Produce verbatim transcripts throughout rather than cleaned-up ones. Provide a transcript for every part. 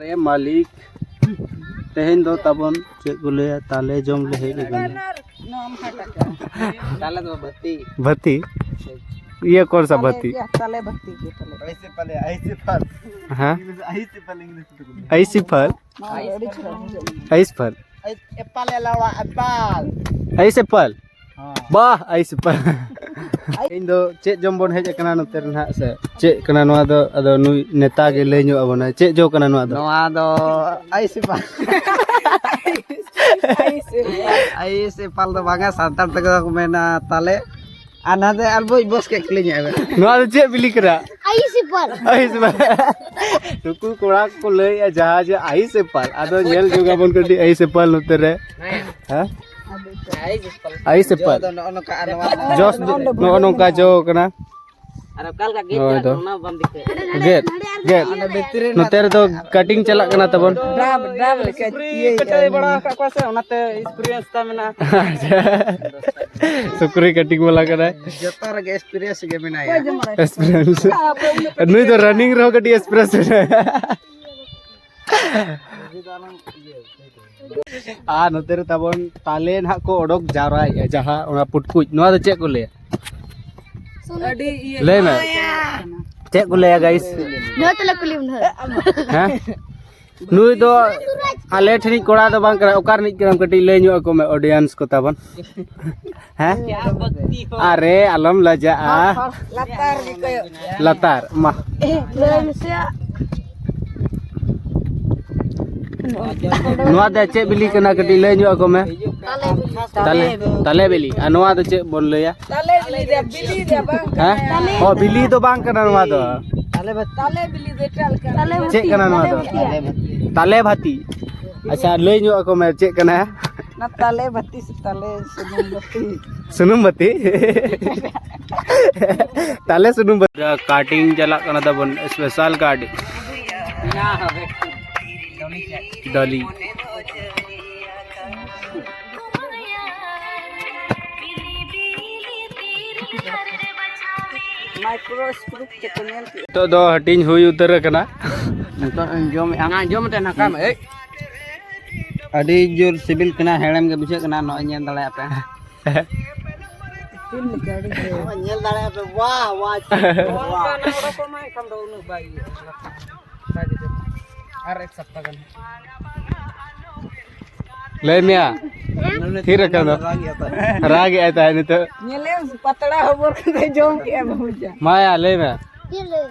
ᱮ ᱢᱟᱹᱞᱤᱠ, ᱛᱮᱦᱮᱧ ᱫᱚ ᱛᱟᱵᱚᱱ ᱪᱮᱫ ᱠᱚ ᱞᱟᱹᱭᱟ, ᱛᱟᱞᱮ ᱡᱚᱢ ᱞᱮ ᱦᱮᱡ ᱟᱠᱟᱱᱟ᱾ ᱛᱟᱞᱮ ᱫᱚ ᱵᱟᱹᱛᱤ᱾ ᱵᱷᱟᱹᱛᱤ? ᱤᱭᱟᱹ ᱠᱚᱱ ᱥᱟ ᱛᱟᱞᱮ, ᱵᱷᱟᱹᱛᱤ? ᱤᱭᱟᱹ, ᱛᱟᱞᱮ ᱵᱷᱟᱹᱛᱤ ᱜᱮ ᱛᱟᱞᱮ᱾ ᱦᱮᱸ? ᱟᱭᱤᱥ ᱯᱷᱟᱞ᱾ ᱟᱭᱤᱥ ᱯᱷᱟᱞ᱾ ᱟᱭᱤᱥ ᱯᱷᱟᱞ᱾ ᱮᱯᱟᱞ ᱮ ᱞᱟᱣᱟ ᱮᱯᱟᱞ᱾ ᱟᱭᱤᱥ ᱮᱯᱟᱞ᱾ ᱵᱟᱦ, ᱟᱭᱤᱥ ᱮᱯᱟᱞ᱾ ᱤᱧ ᱫᱚ ᱪᱮᱫ ᱡᱚᱢ ᱵᱚᱱ ᱦᱮᱡ ᱟᱠᱟᱱᱟ ᱱᱚᱛᱮ ᱨᱮ ᱱᱟᱦᱟᱜ ᱥᱮ ᱪᱮᱫ ᱠᱟᱱᱟ ᱱᱚᱣᱟ ᱫᱚ? ᱟᱫᱚ ᱱᱩᱭ ᱱᱮᱛᱟ ᱜᱮ ᱞᱟᱹᱭ ᱧᱚᱜ ᱟᱵᱚᱱᱟᱭ᱾ ᱪᱮᱫ ᱡᱚ ᱠᱟᱱᱟ ᱱᱚᱣᱟ ᱫᱚ? ᱱᱚᱣᱟ ᱫᱚ ᱟᱭᱤᱥ ᱮᱯᱟᱞ᱾ ᱟᱭᱤᱥ ᱮᱯᱟᱞ ᱫᱚ ᱵᱟᱝᱟ, ᱥᱟᱱᱛᱟᱲ ᱛᱮᱠᱚ ᱠᱚ ᱢᱮᱱᱟ ᱛᱟᱞᱮ᱾ ᱟᱨ ᱱᱟᱛᱮ ᱟᱨ ᱵᱚᱡ ᱵᱚᱥ ᱠᱮᱫ ᱠᱚᱞᱤᱧ ᱟᱭᱢᱟ᱾ ᱱᱚᱣᱟ ᱫᱚ ᱪᱮᱫ ᱵᱤᱞᱤ ᱠᱟᱱᱟ? ᱟᱭᱤᱥ ᱮᱯᱟᱞ᱾ ᱟᱭᱤᱥ ᱮᱯᱟᱞ᱾ ᱱᱩᱠᱩ ᱠᱚᱲᱟ ᱠᱚ ᱞᱟᱹᱭᱮᱫᱼᱟ ᱡᱟᱦᱟᱸ ᱡᱮ ᱟᱭᱤᱥ ᱮᱯᱟᱞ, ᱟᱫᱚ ᱧᱮᱞ ᱡᱚᱝ ᱟᱵᱚᱱ ᱠᱟᱹᱴᱤᱡ ᱟᱭᱤᱥ ᱮᱯᱟᱞ ᱱᱚᱛᱮ ᱨᱮ᱾ ᱦᱮᱸ? ᱟᱭᱤᱥ ᱮᱯᱟᱞ᱾ ᱡᱚ ᱫᱚ ᱱᱚᱜᱼᱚ ᱱᱚᱝᱠᱟ, ᱟᱨ ᱱᱚᱣᱟ ᱡᱚᱥ ᱫᱚ ᱱᱚᱜᱼᱚ ᱱᱚᱝᱠᱟ ᱡᱚ ᱠᱟᱱᱟ᱾ ᱟᱨ ᱚᱠᱟ ᱞᱮᱠᱟ ᱜᱮᱫ ᱦᱳᱭ ᱠᱟᱜ ᱫᱚ᱾ ᱚᱱᱟ ᱵᱟᱢ ᱫᱤᱥᱟᱹᱭᱟ᱾ ᱜᱮᱫ, ᱜᱮᱫ᱾ ᱚᱱᱟ ᱵᱷᱤᱛᱨᱤ ᱨᱮ ᱱᱚᱛᱮ ᱨᱮᱫᱚ ᱠᱟᱴᱤᱝ ᱪᱟᱞᱟᱜ ᱠᱟᱱᱟ ᱛᱟᱵᱚᱱ᱾ ᱰᱟᱵ, ᱰᱟᱵ ᱞᱮᱠᱟ ᱥᱩᱠᱨᱤ ᱤᱭᱟᱹ ᱠᱟᱴᱟᱭ ᱵᱟᱲᱟ ᱟᱠᱟᱫ ᱠᱚᱣᱟ ᱥᱮ, ᱚᱱᱟᱛᱮ ᱮᱠᱥᱯᱤᱨᱤᱭᱮᱱᱥ ᱛᱟ ᱢᱮᱱᱟᱜᱼᱟ᱾ ᱟᱪᱪᱷᱟ᱾ ᱥᱩᱠᱨᱤ ᱠᱟᱴᱤᱝ ᱵᱟᱞᱟ ᱠᱟᱱᱟᱭ᱾ ᱡᱚᱛᱚ ᱨᱮᱜᱮ ᱮᱠᱥᱯᱤᱨᱤᱭᱮᱱᱥ ᱜᱮ ᱢᱮᱱᱟᱭᱟ᱾ ᱮᱠᱥᱯᱤᱨᱤᱭᱮᱱᱥ᱾ ᱱᱩᱭ ᱫᱚ ᱨᱟᱱᱤᱝ ᱨᱮᱦᱚᱸ ᱠᱟᱹᱴᱤᱡ ᱮᱠᱥᱯᱤᱨᱤᱭᱮᱱᱥ ᱢᱮᱱᱟᱭᱟ᱾ ᱟᱨ ᱱᱚᱛᱮ ᱨᱮ ᱛᱟᱵᱚᱱ ᱛᱟᱞᱮ ᱱᱟᱦᱟᱜ ᱠᱚ ᱚᱰᱚᱠ ᱡᱟᱣᱨᱟᱭᱮᱫᱼᱟ, ᱡᱟᱦᱟᱸ ᱚᱱᱟ ᱯᱩᱴᱠᱩᱡ, ᱱᱚᱣᱟ ᱫᱚ ᱪᱮᱫ ᱠᱚ ᱞᱟᱹᱭᱟ? ᱟᱹᱰᱤ ᱤᱭᱟᱹ ᱞᱟᱹᱭ ᱢᱮ᱾ ᱪᱮᱫ ᱠᱚ ᱞᱟᱹᱭᱟ, ᱜᱟᱭᱤᱥ? ᱱᱚᱣᱟ ᱛᱟᱞᱮ ᱠᱩᱞᱤ ᱢᱮ ᱱᱟᱦᱟᱜ᱾ ᱦᱮᱸ? ᱱᱩᱭ ᱫᱚ ᱟᱞᱮ ᱴᱷᱮᱱᱤᱡ ᱠᱚᱲᱟ ᱫᱚ ᱵᱟᱝ ᱠᱟᱱᱟ᱾ ᱚᱠᱟ ᱨᱤᱱᱤᱡ ᱠᱟᱱᱟᱢ? ᱠᱟᱹᱴᱤᱡ ᱞᱟᱹᱭ ᱧᱚᱜ ᱟᱠᱚ ᱢᱮ ᱚᱰᱤᱭᱮᱱᱥ ᱠᱚ ᱛᱟᱵᱚᱱ᱾ ᱦᱮᱸ? ᱟᱨᱮ, ᱟᱞᱚᱢ ᱞᱟᱡᱟᱜᱼᱟ᱾ ᱞᱟᱛᱟᱨ ᱨᱮ ᱠᱚᱭᱚᱜ᱾ ᱞᱟᱛᱟᱨ, ᱢᱟ᱾ ᱞᱟᱹᱭ ᱢᱮᱥᱮ᱾ ᱱᱚᱣᱟ ᱫᱚ ᱪᱮᱫ ᱵᱤᱞᱤ ᱠᱟᱱᱟ? ᱠᱟᱹᱴᱤᱡ ᱞᱟᱹᱭ ᱧᱚᱜ ᱟᱠᱚ ᱢᱮ᱾ ᱛᱟᱞᱮ, ᱛᱟᱞᱮ ᱵᱤᱞᱤ᱾ ᱟᱨ ᱱᱚᱣᱟ ᱫᱚ ᱪᱮᱫ ᱵᱚᱱ ᱞᱟᱹᱭᱟ? ᱛᱟᱞᱮ ᱵᱤᱞᱤ ᱫᱚ, ᱵᱤᱞᱤ ᱫᱚ ᱵᱟᱝ ᱦᱮᱸ? ᱠᱟᱱᱟ᱾ ᱚ, ᱵᱤᱞᱤ ᱫᱚ ᱵᱟᱝ ᱠᱟᱱᱟ ᱱᱚᱣᱟ ᱫᱚ᱾ ᱛᱟᱞᱮ ᱵᱤᱞᱤ ᱫᱚ ᱮᱴᱟᱜ ᱞᱮᱠᱟ᱾ ᱪᱮᱫ ᱠᱟᱱᱟ ᱱᱚᱣᱟ ᱫᱚ? ᱛᱟᱞᱮ ᱵᱷᱟᱛᱤ᱾ ᱟᱪᱪᱷᱟ, ᱞᱟᱹᱭ ᱧᱚᱜ ᱟᱠᱚ ᱢᱮ, ᱪᱮᱫ ᱠᱟᱱᱟ? ᱚᱱᱟ ᱛᱟᱞᱮ ᱵᱟᱹᱛᱤ ᱥᱮ ᱛᱟᱞᱮ ᱥᱩᱱᱩᱢ ᱵᱟᱹᱛᱤ? ᱥᱩᱱᱩᱢ ᱵᱟᱹᱛᱤ? ᱛᱟᱞᱮ ᱥᱩᱱᱩᱢ ᱵᱟᱹᱛᱤ᱾ ᱠᱟᱴᱤᱝ ᱪᱟᱞᱟᱜ ᱠᱟᱱᱟ ᱛᱟᱵᱚᱱ, ᱥᱯᱮᱥᱟᱞ ᱠᱟᱴᱤᱝ᱾ ᱰᱚᱞᱤ᱾ ᱢᱟᱭᱠᱨᱳ ᱥᱠᱳᱯ ᱛᱮᱠᱚ ᱧᱮᱞ ᱠᱮᱫᱟ᱾ ᱱᱤᱛᱚᱜ ᱫᱚ ᱦᱟᱹᱴᱤᱧ ᱦᱩᱭ ᱩᱛᱟᱹᱨ ᱟᱠᱟᱱᱟ᱾ ᱱᱤᱛᱚᱜ ᱤᱧ ᱡᱚᱢᱮᱫᱼᱟ᱾ ᱚᱱᱟ ᱡᱚᱢ ᱛᱮ ᱱᱟᱠᱟᱢ, ᱮᱭ᱾ ᱟᱹᱰᱤ ᱡᱳᱨ ᱥᱤᱵᱤᱞ ᱠᱟᱱᱟ, ᱦᱮᱲᱮᱢ ᱜᱮ ᱵᱩᱡᱷᱟᱹᱜ ᱠᱟᱱᱟ᱾ ᱱᱚᱜᱼᱚᱭ ᱧᱮᱞ ᱫᱟᱲᱮᱭᱟᱜ ᱯᱮ᱾ ᱤᱥᱤᱱ ᱞᱮᱠᱟ ᱟᱹᱰᱤ ᱡᱳᱨ᱾ ᱱᱚᱜᱼᱚᱭ ᱧᱮᱞ ᱫᱟᱲᱮᱭᱟᱜ ᱯᱮ, ᱣᱟᱦ, ᱣᱟᱦ, ᱪᱮᱫ, ᱱᱚᱣᱟ ᱣᱟᱦ᱾ ᱚᱱᱠᱟᱱᱟᱜ ᱚᱰᱚᱠᱚᱜ ᱢᱟ, ᱮᱱᱠᱷᱟᱱ ᱫᱚ ᱩᱱᱟᱹᱜ ᱵᱟᱭ ᱤᱭᱟᱹᱜᱼᱟ᱾ ᱵᱟᱭ ᱡᱩᱛᱩᱜᱼᱟ᱾ ᱟᱨ ᱮᱠ ᱥᱚᱯᱛᱟ ᱜᱟᱱ᱾ ᱞᱟᱹᱭ ᱢᱮᱭᱟ᱾ ᱛᱷᱤᱨ ᱟᱠᱟᱱ ᱫᱚ᱾ ᱨᱟᱜᱮᱜᱼᱟᱭ ᱛᱟᱦᱮᱸᱫ ᱱᱤᱛᱚᱜ᱾ ᱧᱮᱞᱮᱢ, ᱯᱟᱛᱲᱟ ᱦᱚᱵᱚᱨ ᱠᱟᱛᱮ ᱡᱚᱢ ᱠᱮᱜᱼᱟ ᱵᱟᱹᱵᱩ ᱡᱟ᱾ ᱢᱟᱭᱟ, ᱞᱟᱹᱭ ᱢᱮ᱾ ᱪᱮᱫ ᱞᱟᱹᱭ?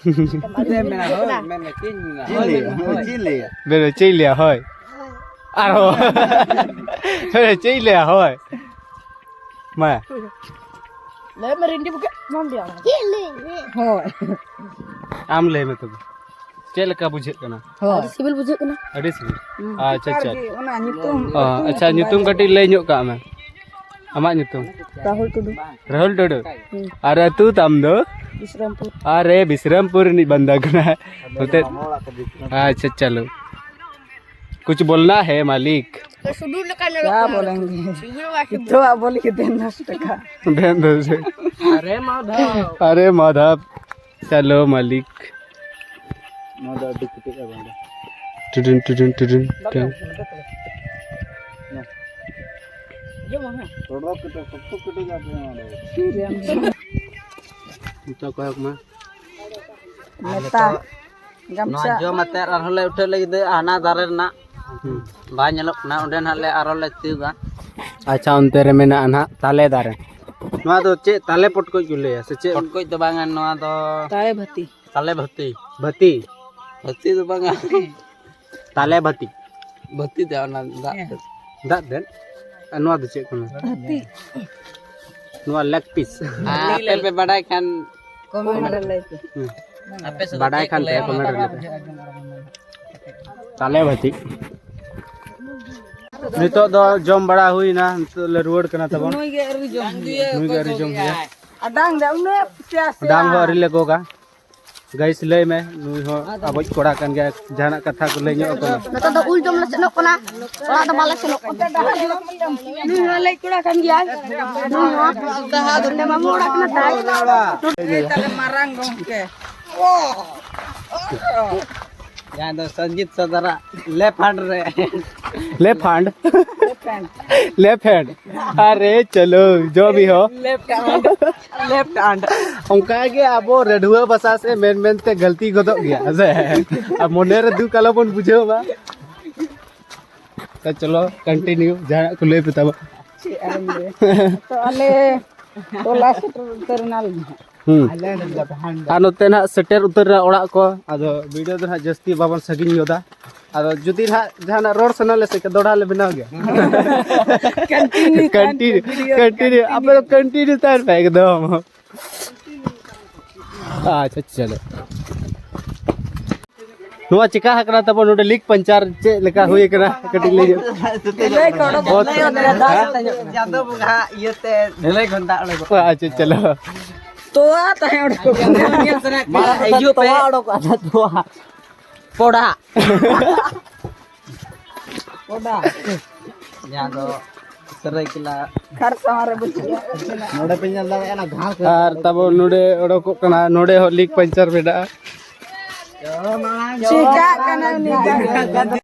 ᱪᱮᱫ ᱮᱢ ᱢᱮᱱᱟ? ᱦᱳᱭ, ᱢᱮᱱ ᱢᱮ, ᱪᱮᱫ ᱤᱧ ᱢᱮᱱᱟ? ᱪᱮᱫ ᱞᱟᱹᱭᱟ? ᱦᱳᱭ, ᱪᱮᱫ ᱞᱟᱹᱭᱟ? ᱢᱮᱱ ᱢᱮ, ᱦᱳᱭ᱾ ᱵᱮᱱ ᱪᱮᱫ ᱞᱟᱹᱭᱟ? ᱦᱳᱭ᱾ ᱟᱨᱦᱚᱸ᱾ ᱵᱮᱱ ᱪᱮᱫ ᱞᱟᱹᱭᱟ? ᱦᱳᱭ᱾ ᱢᱟ᱾ ᱞᱟᱹᱭ ᱢᱮ, ᱨᱤᱱᱰᱤ ᱵᱩᱠᱮ, ᱵᱟᱢ ᱞᱟᱹᱭᱟ? ᱪᱮᱫ ᱞᱟᱹᱭ ᱢᱮ? ᱦᱳᱭ᱾ ᱟᱢ ᱞᱟᱹᱭ ᱢᱮ ᱛᱚᱵᱮ᱾ ᱪᱮᱫ ᱞᱮᱠᱟ ᱵᱩᱡᱷᱟᱹᱜ ᱠᱟᱱᱟ? ᱦᱳᱭ᱾ ᱟᱹᱰᱤ ᱥᱤᱵᱤᱞ ᱵᱩᱡᱷᱟᱹᱜ ᱠᱟᱱᱟ᱾ ᱟᱹᱰᱤ ᱥᱤᱵᱤᱞ᱾ ᱦᱩᱸ᱾ ᱟᱪᱪᱷᱟ, ᱟᱪᱪᱷᱟ᱾ ᱚᱱᱟ ᱧᱩᱛᱩᱢ, ᱚ, ᱟᱪᱪᱷᱟ, ᱧᱩᱛᱩᱢ ᱠᱟᱹᱴᱤᱡ ᱞᱟᱹᱭ ᱧᱚᱜ ᱠᱟᱜ ᱢᱮ᱾ ᱟᱢᱟᱜ ᱧᱩᱛᱩᱢ? ᱨᱟᱦᱩᱞ ᱴᱩᱰᱩ᱾ ᱨᱟᱦᱩᱞ ᱴᱩᱰᱩ? ᱦᱩᱸ᱾ ᱟᱨ ᱟᱹᱛᱩ ᱛᱟᱢ ᱫᱚ? ᱵᱤᱥᱨᱟᱢᱯᱩᱨ᱾ ᱟᱨᱮ, ᱵᱤᱥᱨᱟᱢᱯᱩᱨ ᱨᱤᱱᱤᱡ ᱵᱟᱱᱫᱟ ᱠᱟᱱᱟ᱾ ᱱᱚᱛᱮ᱾ ᱟᱪᱪᱷᱟ, ᱪᱟᱞᱳ᱾ कुछ बोलना है मालिक? ᱥᱩᱫᱩ ᱞᱮᱠᱟ ᱧᱮᱞᱚᱜ ᱠᱟᱱᱟ᱾ क्या बोलेंगे? ᱥᱩᱫᱩ ᱞᱮᱠᱟ ᱥᱩᱫᱩ᱾ ᱱᱤᱛᱚᱜ ᱟᱜ ᱵᱚᱞᱤ ᱠᱟᱛᱮ ᱫᱚᱥ ᱴᱟᱠᱟ᱾ ᱫᱮᱱ ᱫᱚᱥ ᱴᱟᱠᱟ᱾ ᱟᱨᱮ ᱢᱟᱫᱷᱟᱣ᱾ ᱟᱨᱮ ᱢᱟᱫᱷᱟᱣ᱾ ᱪᱟᱞᱳ ᱢᱟᱞᱤᱠ᱾ ᱱᱚᱣᱟ ᱫᱚ ᱟᱹᱰᱤ ᱠᱮᱴᱮᱡᱼᱟ ᱵᱟᱝ ᱫᱚ᱾ ᱴᱩᱰᱩᱱ, ᱴᱩᱰᱩᱱ, ᱴᱩᱰᱩᱱ᱾ ᱱᱚᱣᱟ᱾ ᱡᱚᱢᱟ ᱦᱮᱸ᱾ ᱨᱚᱲ ᱠᱮᱴᱮᱡ, ᱥᱚᱠᱛᱚ ᱠᱮᱴᱮᱡ ᱟᱯᱮ ᱱᱚᱣᱟ ᱫᱚ᱾ ᱱᱤᱛᱚᱜ ᱠᱚᱭᱚᱜ ᱢᱮ᱾ ᱟᱨ ᱢᱮᱛᱟ᱾ ᱱᱤᱛᱚᱜ ᱜᱟᱢᱪᱷᱟ᱾ ᱱᱚᱣᱟ ᱡᱚᱢ ᱟᱛᱮ ᱟᱨᱦᱚᱸ ᱞᱮ ᱩᱴᱷᱟᱹᱣ ᱞᱟᱹᱜᱤᱫ ᱦᱟᱱᱟ ᱫᱟᱨᱮ ᱨᱮᱱᱟᱜ᱾ ᱦᱩᱸ᱾ ᱵᱟᱭ ᱧᱮᱞᱚᱜ ᱠᱟᱱᱟ, ᱚᱸᱰᱮ ᱱᱟᱦᱟᱜ ᱞᱮ ᱟᱨᱦᱚᱸ ᱞᱮ ᱛᱤᱭᱩᱜᱟ᱾ ᱟᱪᱪᱷᱟ, ᱚᱱᱛᱮ ᱨᱮ ᱢᱮᱱᱟᱜᱼᱟ ᱱᱟᱦᱟᱜ ᱛᱟᱞᱮ ᱫᱟᱨᱮ᱾ ᱱᱚᱣᱟ ᱫᱚ ᱪᱮᱫ ᱛᱟᱞᱮ ᱯᱚᱴᱠᱚᱡ ᱠᱚ ᱞᱟᱹᱭᱟ ᱥᱮ ᱪᱮᱫ? ᱯᱚᱴᱠᱚᱡ ᱫᱚ ᱵᱟᱝᱟ, ᱱᱚᱣᱟ ᱫᱚ ᱛᱟᱞᱮ ᱵᱷᱟᱹᱛᱤ᱾ ᱛᱟᱞᱮ ᱵᱷᱟᱹᱛᱤ᱾ ᱵᱷᱟᱹᱛᱤ? ᱵᱷᱟᱹᱛᱤ ᱫᱚ ᱵᱟᱝᱟ᱾ ᱛᱟᱞᱮ ᱵᱷᱟᱹᱛᱤ᱾ ᱵᱷᱟᱹᱛᱤ ᱫᱚ ᱚᱱᱟ ᱫᱟᱜ ᱦᱮᱸ᱾ ᱛᱮᱫ᱾ ᱫᱟᱜ ᱛᱮᱫ? ᱟᱨ ᱱᱚᱣᱟ ᱫᱚ ᱪᱮᱫ ᱠᱟᱱᱟ? ᱦᱟᱹᱛᱤ᱾ ᱱᱚᱣᱟ ᱞᱮᱜ ᱯᱤᱥ᱾ ᱟᱯᱮ ᱯᱮ ᱵᱟᱰᱟᱭ ᱠᱷᱟᱱ ᱠᱚᱢᱮᱱᱴ ᱨᱮ ᱞᱟᱹᱭ ᱯᱮ᱾ ᱦᱩᱸ᱾ ᱟᱯᱮ ᱥᱮᱫ ᱫᱚ ᱵᱟᱰᱟᱭ ᱪᱮᱫ ᱠᱚ ᱠᱷᱟᱱ ᱯᱮ ᱞᱟᱹᱭᱟ? ᱠᱚᱢᱮᱱᱴ ᱨᱮ ᱞᱟᱹᱭ ᱯᱮ᱾ ᱛᱟᱞᱮ ᱵᱷᱟᱹᱛᱤ᱾ ᱱᱤᱛᱚᱜ ᱫᱚ ᱡᱚᱢ ᱵᱟᱲᱟ ᱦᱩᱭᱱᱟ, ᱱᱤᱛᱚᱜ ᱞᱮ ᱨᱩᱣᱟᱹᱲ ᱠᱟᱱᱟ ᱛᱟᱵᱚᱱ᱾ ᱱᱩᱭ ᱜᱮ ᱟᱹᱣᱨᱤ ᱡᱚᱢ ᱦᱩᱭᱩᱜᱼᱟ᱾ ᱱᱩᱭ ᱜᱮ ᱟᱹᱣᱨᱤ ᱡᱚᱢ ᱦᱩᱭᱩᱜᱼᱟ᱾ ᱟᱨ ᱰᱟᱝ ᱫᱚ ᱩᱱᱟᱹᱜ ᱯᱮᱭᱟ ᱥᱮᱭᱟ᱾ ᱰᱟᱝ ᱦᱚᱸ ᱟᱹᱣᱨᱤ ᱞᱮ ᱜᱚᱜᱟ᱾ ᱜᱟᱭᱤᱥ, ᱞᱟᱹᱭ ᱢᱮ, ᱱᱩᱭ ᱦᱚᱸ ᱟᱵᱚᱭᱤᱡ ᱠᱚᱲᱟ ᱠᱟᱱ ᱜᱮᱭᱟ, ᱡᱟᱦᱟᱱᱟᱜ ᱠᱟᱛᱷᱟ ᱠᱚ ᱞᱟᱹᱭ ᱧᱚᱜ ᱟᱠᱚ ᱢᱮ᱾ ᱱᱤᱛᱚᱜ ᱫᱚ ᱩᱞ ᱡᱚᱢ ᱞᱮ ᱥᱮᱱᱚᱜ ᱠᱟᱱᱟ, ᱚᱲᱟᱜ ᱫᱚ ᱵᱟᱞᱮ ᱥᱮᱱᱚᱜ ᱠᱟᱱᱟ᱾ ᱱᱩᱭ ᱦᱚᱸ ᱟᱞᱮᱭᱤᱡ ᱠᱚᱲᱟ ᱠᱟᱱ ᱜᱮᱭᱟᱭ᱾ ᱱᱩᱭ ᱦᱚᱸ ᱱᱚᱰᱮ ᱢᱟᱢᱩ ᱚᱲᱟᱜ ᱠᱟᱱᱟ ᱛᱟᱭ᱾ ᱛᱟᱦᱞᱮ ᱢᱟᱨᱟᱝ ᱜᱚᱢᱠᱮ᱾ ᱡᱟᱦᱟᱸ ᱫᱚ ᱥᱚᱧᱡᱤᱛ ᱥᱚᱫᱚᱨᱟᱜ ᱞᱮᱯᱷᱴ ᱦᱮᱱᱰ ᱨᱮ᱾ Left hand. Left hand. ᱟᱨᱮ ᱪᱚᱞᱚ, ᱡᱚ ᱵᱤ ᱦᱚ᱾ Left hand. Left hand. ᱚᱱᱠᱟ ᱜᱮ ᱟᱵᱚ ᱨᱟᱹᱰᱷᱩᱣᱟᱹ ᱵᱷᱟᱥᱟ ᱥᱮ ᱢᱮᱱ ᱢᱮᱱ ᱛᱮ ᱜᱟᱹᱞᱛᱤ ᱜᱚᱫᱚᱜ ᱜᱮᱭᱟ, ᱦᱮᱸ ᱥᱮ? ᱟᱨ ᱢᱚᱱᱮ ᱨᱮ ᱫᱩᱠ ᱟᱞᱚ ᱵᱚᱱ ᱵᱩᱡᱷᱟᱹᱣ ᱢᱟ᱾ ᱛᱚ ᱪᱚᱞᱚ, ᱠᱚᱱᱴᱤᱱᱤᱭᱩ, ᱡᱟᱦᱟᱱᱟᱜ ᱠᱚ ᱞᱟᱹᱭ ᱯᱮ ᱛᱟᱵᱚ᱾ ᱪᱮᱫ ᱟᱨ ᱤᱧ ᱞᱟᱹᱭᱟ? ᱛᱚ ᱟᱞᱮ ᱴᱚᱞᱟ ᱥᱮᱴᱮᱨ ᱩᱛᱟᱹᱨ ᱮᱱᱟᱞᱮ ᱱᱟᱦᱟᱜ᱾ ᱦᱩᱸ᱾ ᱟᱨ ᱱᱚᱛᱮ ᱱᱟᱦᱟᱜ ᱥᱮᱴᱮᱨ ᱩᱛᱟᱹᱨ ᱮᱱᱟ ᱚᱲᱟᱜ ᱠᱚ᱾ ᱟᱫᱚ ᱵᱷᱤᱰᱤᱭᱳ ᱫᱚ ᱱᱟᱦᱟᱜ ᱡᱟᱹᱥᱛᱤ ᱵᱟᱵᱚᱱ ᱥᱟᱺᱜᱤᱧ ᱜᱚᱫᱟ᱾ ᱟᱫᱚ ᱡᱩᱫᱤ ᱱᱟᱦᱟᱜ ᱡᱟᱦᱟᱱᱟᱜ ᱨᱚᱲ ᱥᱟᱱᱟ ᱞᱮ ᱥᱮ ᱫᱚᱦᱲᱟ ᱞᱮ ᱵᱮᱱᱟᱣ ᱜᱮᱭᱟ᱾ ᱠᱚᱱᱴᱤᱱᱤᱭᱩ ᱛᱟᱦᱮᱱ, ᱠᱚᱱᱴᱤᱱᱤᱭᱩ, ᱠᱚᱱᱴᱤᱱᱤᱭᱩ᱾ ᱟᱯᱮ ᱫᱚ ᱠᱚᱱᱴᱤᱱᱤᱭᱩ ᱛᱟᱦᱮᱱ ᱯᱮ ᱮᱠᱫᱚᱢ᱾ ᱟᱪᱪᱷᱟ, ᱪᱚᱞᱚ᱾ ᱱᱚᱣᱟ ᱪᱮᱠᱟ ᱟᱠᱟᱱᱟ ᱛᱟᱵᱚ ᱱᱚᱰᱮ ᱞᱤᱠ ᱯᱟᱧᱪᱟᱨ ᱪᱮᱫ ᱞᱮᱠᱟ ᱦᱩᱭ ᱟᱠᱟᱱᱟ? ᱠᱟᱹᱴᱤᱡ ᱞᱟᱹᱭ ᱧᱚᱜ᱾ ᱰᱷᱟᱹᱞᱟᱹᱭ ᱠᱚ ᱚᱰᱚᱠ ᱵᱚᱦᱚᱛ ᱠᱟᱱᱟ᱾ ᱦᱮᱸ? ᱪᱟᱸᱫᱚ ᱵᱚᱸᱜᱟ ᱤᱭᱟᱹᱛᱮ ᱰᱷᱟᱹᱞᱟᱹᱭ ᱠᱷᱚᱱ ᱫᱟᱜ ᱚᱰᱚᱠᱚᱜ ᱠᱟᱱᱟ᱾ ᱟᱪᱪᱷᱟ, ᱪᱚᱞᱚ᱾ ᱛᱚᱣᱟ ᱛᱟᱦᱮᱸ ᱚᱰᱚᱠᱚᱜ ᱠᱟᱱᱟ᱾ ᱢᱟ ᱦᱤᱡᱩᱜ ᱯᱮ᱾ ᱛᱚᱣᱟ ᱚᱰᱚᱠᱚᱜ ᱠᱟᱱᱟ, ᱛᱚᱣᱟ᱾ ᱯᱚᱰᱟ᱾ ᱯᱚᱰᱟ᱾ ᱡᱟᱦᱟᱸ ᱫᱚ ᱥᱟᱹᱨᱟᱹᱭᱠᱮᱞᱟ᱾ ᱠᱷᱟᱨᱥᱟᱣᱟ ᱨᱮ ᱵᱟᱹᱪᱩᱜᱼᱟ᱾ ᱱᱚᱰᱮ ᱯᱮ ᱧᱮᱞ ᱫᱟᱲᱮᱭᱟᱜᱼᱟ ᱚᱱᱟ ᱜᱷᱟᱥ᱾ ᱟᱨ ᱛᱟᱵᱚ ᱱᱚᱰᱮ ᱚᱰᱚᱠᱚᱜ ᱠᱟᱱᱟ, ᱱᱚᱰᱮ ᱦᱚᱸ ᱞᱤᱠ ᱯᱟᱧᱪᱟᱨ ᱢᱮᱱᱟᱜᱼᱟ᱾ ᱪᱤᱠᱟᱹᱜ ᱠᱟᱱᱟ ᱩᱱᱤ ᱫᱚ?